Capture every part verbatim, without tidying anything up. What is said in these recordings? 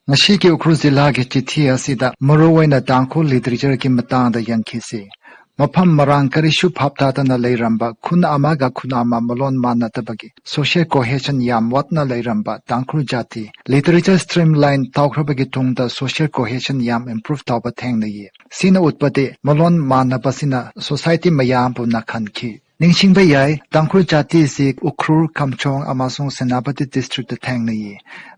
ꯉꯁꯤꯒꯤ ꯎꯈ꯭ꯔꯨꯜ ꯖꯤꯂꯥꯒꯤ ꯆꯤꯊꯤ ꯑꯁꯤꯗ ꯃꯔꯨꯑꯣꯏꯅ ꯇꯥꯡꯈꯨꯜ ꯂꯤꯇꯔꯦꯆꯔꯒꯤ ꯃꯇꯥꯡꯗ ꯌꯦꯡꯈꯤꯁꯤ꯫ ꯃꯐꯝ ꯃꯔꯥꯡ ꯀꯔꯤꯁꯨ ꯐꯥꯞꯇꯥꯗꯅ ꯂꯩꯔꯝꯕ, ꯈꯨꯟ ꯑꯃꯒ ꯈꯨꯟ ꯑꯃ ꯃꯂꯣꯟ ꯃꯥꯟꯅꯗꯕꯒꯤ social cohesion ꯌꯥꯝ ꯋꯥꯠꯅ ꯂꯩꯔꯝꯕ ꯇꯥꯡꯈꯨꯜ ꯖꯥꯇꯤ ꯂꯤꯇꯔꯦꯆꯔ ꯁ꯭ꯇ꯭ꯔꯤꯝꯂꯥꯏꯟ ꯇꯧꯈ꯭ꯔꯕꯒꯤ ꯇꯨꯡꯗ social cohesion ꯌꯥꯝ ꯏꯝꯄ꯭ꯔꯨꯚ ꯇꯧꯕ ꯊꯦꯡꯅꯩꯌꯦ꯫ ꯁꯤꯅ ꯎꯠꯄꯗꯤ ꯃꯂꯣꯟ ꯃꯥꯟꯅꯕꯁꯤꯅ ꯁꯣꯁꯥꯏꯇꯤ ꯃꯌꯥꯝꯕꯨ ꯅꯥꯈꯟꯈꯤ꯫ ꯅꯤꯡꯁꯤꯡꯕ ꯌꯥꯏ, ꯇꯥꯡꯈꯨꯜ ꯖꯥꯇꯤꯁꯤ ꯎꯈ꯭ꯔꯨꯜ, ꯀꯥꯝꯖꯣꯡ ꯑꯃꯁꯨꯡ ꯁꯦꯅꯥꯄꯇꯤ ꯗꯤꯁꯇ꯭ꯔꯤꯛꯇ ꯊꯦꯡꯅꯩꯌꯦ꯫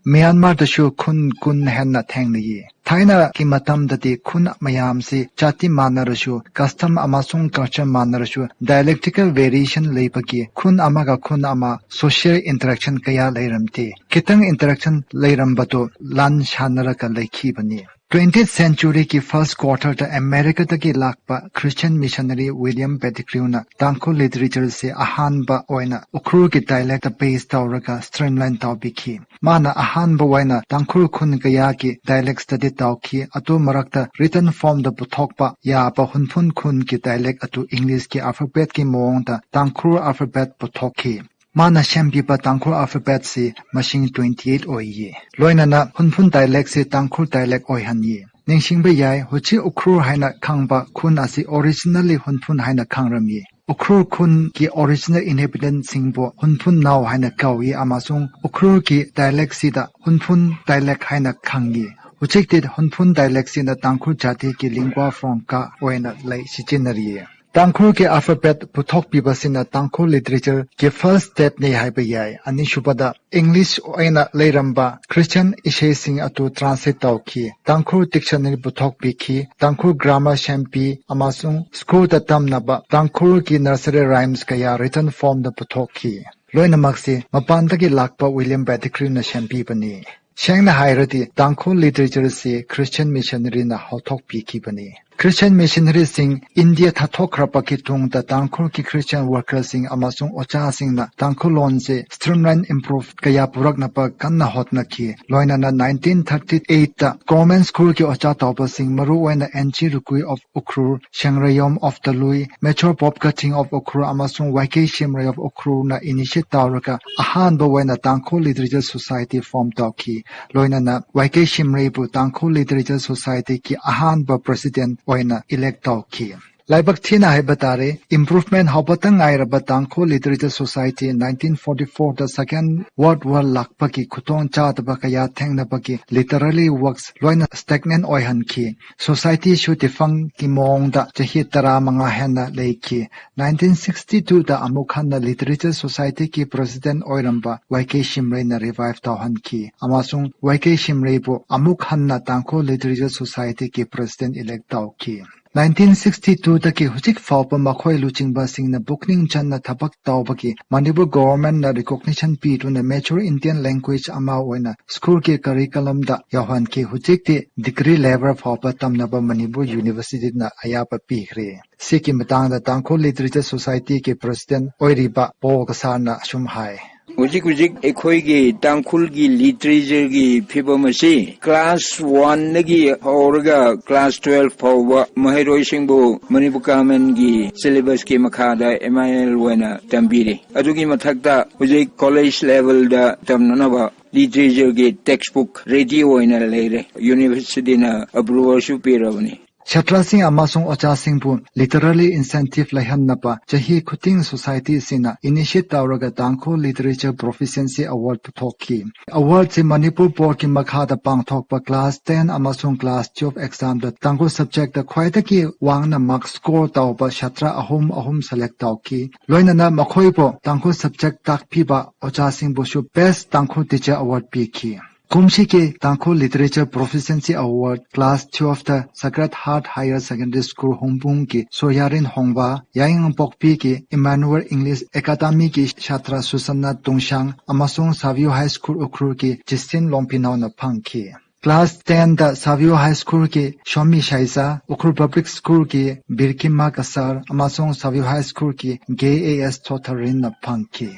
ꯃ꯭ꯌꯥꯟꯃꯥꯔꯗꯁꯨ ꯈꯨꯟ ꯀꯨꯟ ꯍꯦꯟꯅ ꯊꯦꯡꯅꯩꯌꯦ꯫ ꯊꯥꯏꯅꯒꯤ ꯃꯇꯝꯗꯗꯤ ꯈꯨꯟ ꯃꯌꯥꯝꯁꯤ ꯖꯥꯇꯤ ꯃꯥꯟꯅꯔꯁꯨ, ꯀꯁꯇꯝ ꯑꯃꯁꯨꯡ ꯀꯜꯆꯔ ꯃꯥꯟꯅꯔꯁꯨ, ꯗꯥꯏꯂꯦꯛꯇꯤꯀꯦꯜ ꯚꯦꯔꯤꯌꯦꯁꯟ ꯂꯩꯕꯒꯤ ꯈꯨꯟ ꯑꯃꯒ ꯈꯨꯟ ꯑꯃ ꯁꯣꯁꯤꯌꯦꯜ ꯏꯟꯇꯔꯦꯛꯁꯟ ꯀꯌꯥ ꯂꯩꯔꯝꯗꯦ꯫ ꯈꯤꯇꯪ ꯏꯟꯇꯔꯦꯛꯁꯟ ꯂꯩꯔꯝꯕꯗꯨ ꯂꯥꯟ ꯁꯥꯟꯅꯔꯒ ꯂꯩꯈꯤꯕꯅꯤ꯫ ꯇ꯭ꯋꯦꯟꯇꯤꯌꯦꯠ ꯁꯦꯟꯆꯨꯔꯤꯒꯤ ꯐꯥꯔꯁ ꯀ꯭ꯋꯥꯔꯇꯔꯗ ꯑꯃꯦꯔꯤꯀꯥꯗꯒꯤ ꯂꯥꯛꯄ ꯈ꯭ꯔꯤꯁꯇꯤꯌꯟ ꯃꯤꯁꯅꯔꯤ ꯋꯤꯂꯤꯌꯝ ꯄꯦꯇꯤꯒ꯭ꯔꯤꯎꯅ ꯇꯥꯡꯈꯨꯜ ꯂꯤꯇꯔꯦꯆꯔꯁꯦ ꯑꯍꯥꯟꯕ ꯑꯣꯏꯅ ꯎꯈ꯭ꯔꯨꯜꯒꯤ ꯗꯥꯏꯂꯦꯛꯇ ꯕꯦꯁ ꯇꯧꯔꯒ ꯁ꯭ꯇ꯭ꯔꯤꯝꯂꯥꯏꯟ ꯇꯧꯕꯤꯈꯤ꯫ ꯃꯥꯅ ꯑꯍꯥꯟꯕ ꯑꯣꯏꯅ ꯇꯥꯡꯈꯨꯜ ꯈꯨꯟ ꯀꯌꯥꯒꯤ ꯗꯥꯏꯂꯦꯛ ꯁ꯭ꯇꯗꯤ ꯇꯧꯈꯤ꯫ ꯑꯗꯨ ꯃꯔꯛꯇ ꯔꯤꯇꯟ ꯐꯣꯔꯝꯗ ꯄꯨꯊꯣꯛꯄ ꯌꯥꯕ ꯍꯨꯟꯐꯨꯟ ꯈꯨꯟꯒꯤ ꯗꯥꯏꯂꯦꯛ ꯑꯗꯨ ꯏꯪꯂꯤꯁꯀꯤ ꯑꯜꯐꯥꯕꯦꯠꯀꯤ ꯃꯑꯣꯡꯗ ꯇꯥꯡꯈꯨꯜ ꯑꯜꯐꯥꯕꯦꯠ ꯄꯨꯊꯣꯛꯈꯤ꯫ ꯃꯥꯅ ꯁꯦꯝꯕꯤꯕ ꯇꯥꯡꯈꯨꯜ ꯑꯜꯐꯥꯕꯦꯠꯁꯤ ꯃꯁꯤꯡ ꯇ꯭ꯋꯦꯟꯇꯤꯌꯦꯠ ꯑꯣꯏꯌꯦ꯫ ꯂꯣꯏꯅꯅ ꯍꯨꯟꯐꯨꯟ ꯗꯥꯏꯂꯦꯛꯁꯤ ꯇꯥꯡꯈꯨꯜ ꯗꯥꯏꯂꯦꯛ ꯑꯣꯏꯍꯟꯌꯦ꯫ ꯅꯤꯡꯁꯤꯡꯕ ꯌꯥꯏ, ꯍꯧꯖꯤꯛ ꯎꯈ꯭ꯔꯨꯜ ꯍꯥꯏꯅ ꯈꯪꯕ ꯈꯨꯟ ꯑꯁꯤ ꯑꯣꯔꯤꯖꯤꯅꯦꯜꯂꯤ ꯍꯨꯟꯐꯨꯟ ꯍꯥꯏꯅ ꯈꯪꯔꯝꯃꯤ꯫ ꯎꯈ꯭ꯔꯨꯜ ꯈꯨꯟꯒꯤ ꯑꯣꯔꯤꯖꯤꯅꯦꯜ ꯏꯟꯍꯦꯕꯤꯇꯦꯟꯁꯤꯡꯕꯨ ꯍꯨꯟꯐꯨꯟ ꯅꯥꯎ ꯍꯥꯏꯅ ꯀꯧꯏ ꯑꯃꯁꯨꯡ ꯎꯈ꯭ꯔꯨꯜꯒꯤ ꯗꯥꯏꯂꯦꯛꯁꯤꯗ ꯍꯨꯟꯐꯨꯟ ꯗꯥꯏꯂꯦꯛ ꯍꯥꯏꯅ ꯈꯪꯏ꯫ ꯍꯧꯖꯤꯛꯇꯤ ꯍꯨꯟꯐꯨꯟ ꯗꯥꯏꯂꯦꯛꯁꯤꯅ ꯇꯥꯡꯈꯨꯜ ꯖꯥꯇꯤꯒꯤ ꯂꯤꯡꯒ꯭ꯋꯥ ꯐ꯭ꯔꯣꯡꯀꯥ ꯑꯣꯏꯅ ꯂꯩ ꯁꯤꯖꯤꯟꯅꯔꯤꯌꯦ꯫ ꯇꯥꯡꯈꯨꯜꯒꯤ ꯑꯜꯐꯥꯕꯦꯠ ꯄꯨꯊꯣꯛꯄꯤꯕꯁꯤꯅ ꯇꯥꯡꯈꯨꯜ ꯂꯤꯇꯔꯦꯆꯔꯒꯤ ꯐꯥꯔꯁ ꯁ꯭ꯇꯦꯞꯅꯤ ꯍꯥꯏꯕ ꯌꯥꯏ꯫ ꯑꯅꯤꯁꯨꯕꯗ, ꯏꯪꯂꯤꯁ ꯑꯣꯏꯅ ꯂꯩꯔꯝꯕ ꯈ꯭ꯔꯤꯁꯇꯤꯌꯟ ꯏꯁꯩꯁꯤꯡ ꯑꯗꯨ ꯇ꯭ꯔꯥꯟꯁꯂꯦꯠ ꯇꯧꯈꯤ, ꯇꯥꯡꯈꯨꯜ ꯗꯤꯛꯁꯅꯔꯤ ꯄꯨꯊꯣꯛꯄꯤꯈꯤ, ꯇꯥꯡꯈꯨꯜ ꯒ꯭ꯔꯥꯃꯔ ꯁꯦꯝꯄꯤ ꯑꯃꯁꯨꯡ ꯁ꯭ꯀꯨꯜꯗ ꯇꯝꯅꯕ ꯇꯥꯡꯈꯨꯜꯒꯤ ꯅꯔꯁꯔꯤ ꯔꯥꯏꯝꯁ ꯀꯌꯥ ꯔꯤꯇꯟ ꯐꯣꯔꯝꯗ ꯄꯨꯊꯣꯛꯈꯤ꯫ ꯂꯣꯏꯅꯃꯛꯁꯤ ꯃꯄꯥꯟꯗꯒꯤ ꯂꯥꯛꯄ ꯋꯤꯂꯤꯌꯝ ꯄꯦꯇꯤꯒ꯭ꯔꯤꯎꯅ ꯁꯦꯝꯕꯤꯕꯅꯤ꯫ ꯁꯦꯡꯅ ꯍꯥꯏꯔꯗꯤ, ꯇꯥꯡꯈꯨꯜ ꯂꯤꯇꯔꯦꯆꯔꯁꯤ ꯈ꯭ꯔꯤꯁꯇꯤꯌꯟ ꯃꯤꯁꯅꯔꯤꯅ ꯍꯧꯊꯣꯛꯄꯤꯈꯤꯕꯅꯤ꯫ Christian missionaryꯁꯤꯡ ꯏꯟꯗꯤꯌꯥ ꯊꯥꯗꯣꯛꯈ꯭ꯔꯕꯒꯤ ꯇꯨꯡꯗ ꯇꯥꯡꯈꯨꯜꯒꯤ Christian workerꯁꯤꯡ ꯑꯃꯁꯨꯡ ꯑꯣꯖꯥꯁꯤꯡꯅ ꯇꯥꯡꯈꯨꯜ ꯂꯣꯟꯁꯦ streamline improve ꯀꯌꯥ ꯄꯨꯔꯛꯅꯕ ꯀꯟꯅ ꯍꯣꯠꯅꯈꯤ꯫ ꯂꯣꯏꯅꯅ nineteen thirty eightꯇ government schoolꯒꯤ ꯑꯣꯖꯥ ꯇꯧꯕꯁꯤꯡ, ꯃꯔꯨꯑꯣꯏꯅ N G Rukui of Ukhrul, Shengrayom of Talui, Major Bobkating of Ukhrul ꯑꯃꯁꯨꯡ Y K Shimray of Ukhrulꯅ initiate ꯇꯧꯔꯒ ꯑꯍꯥꯟꯕ ꯑꯣꯏꯅ Tangkhul Literature Society form ꯇꯧꯈꯤ꯫ ꯂꯣꯏꯅꯅ Y K Shimrayꯕꯨ Tangkhul Literature Societyꯒꯤ ꯑꯍꯥꯟꯕ president ꯑꯣꯏꯅ elect ꯇꯧꯈꯤ꯫ ꯂꯥꯏꯕꯛ ꯊꯤꯅ ꯍꯥꯏꯕ ꯇꯥꯔꯦ, improvement ꯍꯧꯕꯇ ꯉꯥꯏꯔꯕ Tangkhul Literature Society nineteen forty fourꯗ Second World War ꯂꯥꯛꯄꯒꯤ ꯈꯨꯗꯣꯡ ꯆꯥꯗꯕ ꯀꯌꯥ ꯊꯦꯡꯅꯕꯒꯤ literary works ꯂꯣꯏꯅ stagnant ꯑꯣꯏꯍꯟꯈꯤ꯫ Societyꯁꯨ defunct ꯀꯤ ꯃꯑꯣꯡꯗ ꯆꯍꯤ ꯇꯔꯥꯃꯉꯥ ꯍꯦꯟꯅ ꯂꯩꯈꯤ꯫ Nineteen sixty twoꯗ ꯑꯃꯨꯛ ꯍꯟꯅ Literature Societyꯒꯤ president ꯑꯣꯏꯔꯝꯕ Y K Shimrayꯅ revive ꯇꯧꯍꯟꯈꯤ ꯑꯃꯁꯨꯡ Y K Shimrayꯕꯨ ꯑꯃꯨꯛ ꯍꯟꯅ Tangkhul Literature Societyꯒꯤ president elect ꯇꯧꯈꯤ꯫ Nineteen sixty twoꯗꯒꯤ ꯍꯧꯖꯤꯛ ꯐꯥꯎꯕ ꯃꯈꯣꯏ ꯂꯨꯆꯤꯡꯕꯁꯤꯡꯅ ꯄꯨꯛꯅꯤꯡ ꯆꯪꯅ ꯊꯕꯛ ꯇꯧꯕꯒꯤ ꯃꯅꯤꯄꯨꯔ governmentꯅ recognition ꯄꯤꯗꯨꯅ major Indian language ꯑꯃ ꯑꯣꯏꯅ schoolꯒꯤ curriculumꯗ ꯌꯥꯎꯍꯟꯈꯤ꯫ ꯍꯧꯖꯤꯛꯇꯤ degree level ꯐꯥꯎꯕ ꯇꯝꯅꯕ ꯃꯅꯤꯄꯨꯔ universityꯅ ꯑꯌꯥꯕ ꯄꯤꯈ꯭ꯔꯦ꯫ ꯁꯤꯒꯤ ꯃꯇꯥꯡꯗ Tangkhul Literature Societyꯒꯤ president ꯑꯣꯏꯔꯤꯕ ꯄꯣꯜ ꯀꯁꯥꯔꯅ ꯑꯁꯨꯝ ꯍꯥꯏ꯫ ꯍꯧꯖꯤꯛ ꯍꯧꯖꯤꯛ ꯑꯩꯈꯣꯏꯒꯤ ꯇꯥꯡꯈꯨꯜꯒꯤ literatureꯒꯤ ꯐꯤꯕꯝ ꯑꯁꯤ class oneꯗꯒꯤ ꯍꯧꯔꯒ class twelve ꯐꯥꯎꯕ ꯃꯍꯩꯔꯣꯏꯁꯤꯡꯕꯨ ꯃꯅꯤꯄꯨꯔ governmentꯀꯤ syllabusꯀꯤ ꯃꯈꯥꯗ M I L ꯑꯣꯏꯅ ꯇꯝꯕꯤꯔꯤ꯫ ꯑꯗꯨꯒꯤ ꯃꯊꯛꯇ ꯍꯧꯖꯤꯛ college levelꯗ ꯇꯝꯅꯅꯕ literatureꯒꯤ textbook ready ꯑꯣꯏꯅ ꯂꯩꯔꯦ꯫ Universityꯅ approvalꯁꯨ ꯄꯤꯔꯕꯅꯤ꯫ ꯁꯥꯇ꯭ꯔꯁꯤꯡ ꯑꯃꯁꯨꯡ ꯑꯣꯖꯥꯁꯤꯡꯕꯨ literary incentive ꯂꯩꯍꯟꯅꯕ ꯆꯍꯤ ꯈꯨꯗꯤꯡ societyꯁꯤꯡꯅ initiate ꯇꯧꯔꯒ Tangkhul Literature Proficiency Award ꯄꯨꯊꯣꯛꯈꯤ꯫ Awardꯁꯤ ꯃꯅꯤꯄꯨꯔ boardꯀꯤ ꯃꯈꯥꯗ ꯄꯥꯡꯊꯣꯛꯄ class ten ꯑꯃꯁꯨꯡ class twelve examꯗ ꯇꯥꯡꯈꯨꯜ subjectꯇ ꯈ꯭ꯋꯥꯏꯗꯒꯤ ꯋꯥꯡꯅ mark score ꯇꯧꯕ ꯁꯥꯇ꯭ꯔ ꯑꯍꯨꯝ ꯑꯍꯨꯝ select ꯇꯧꯈꯤ꯫ ꯂꯣꯏꯅꯅ ꯃꯈꯣꯏꯕꯨ ꯇꯥꯡꯈꯨꯜ subject ꯇꯥꯛꯄꯤꯕ ꯑꯣꯖꯥꯁꯤꯡꯕꯨꯁꯨ Best Tangkhul Teacher Award ꯄꯤꯈꯤ꯫ ꯀꯨꯝꯁꯤꯒꯤ Tangkhul Literature Proficiency Award class twelveꯇ Sacred Heart Higher Secondary School ꯍꯣꯡꯕꯨꯡꯒꯤ ꯁꯣꯌꯥꯔꯤꯟ ꯍꯣꯡꯕꯥ, ꯌꯥꯏꯉꯪꯄꯣꯛꯄꯤꯒꯤ Emmanuel English Academyꯒꯤ ꯁꯥꯇ꯭ꯔ ꯁꯨꯁꯟꯅ ꯇꯨꯡꯁꯥꯡ ꯑꯃꯁꯨꯡ Savio High School ꯎꯈ꯭ꯔꯨꯜꯒꯤ ꯖꯤꯁꯇꯤꯟ ꯂꯣꯡꯄꯤꯅꯥꯎꯅ ꯐꯪꯈꯤ꯫ Class ten ꯗ ꯁꯥꯕꯤꯌꯨ ꯍꯥꯏ ꯁ꯭ꯀꯨꯜꯒꯤ ꯁꯣꯃꯤ ꯁꯥꯏꯖꯥ, ꯎꯈ꯭ꯔꯨꯜ ꯄꯕ꯭ꯂꯤꯛ ꯁ꯭ꯀꯨꯜꯒꯤ ꯕꯤꯔꯀꯤꯃꯥ ꯀꯁꯥꯔ ꯑꯃꯁꯨꯡ ꯁꯥꯕꯤꯌꯨ ꯍꯥꯏ ꯁ꯭ꯀꯨꯜꯒꯤ ꯒꯦ ꯑꯦ ꯑꯦꯁ ꯊꯣꯊꯔꯤꯟꯅ ꯐꯪꯈꯤ꯫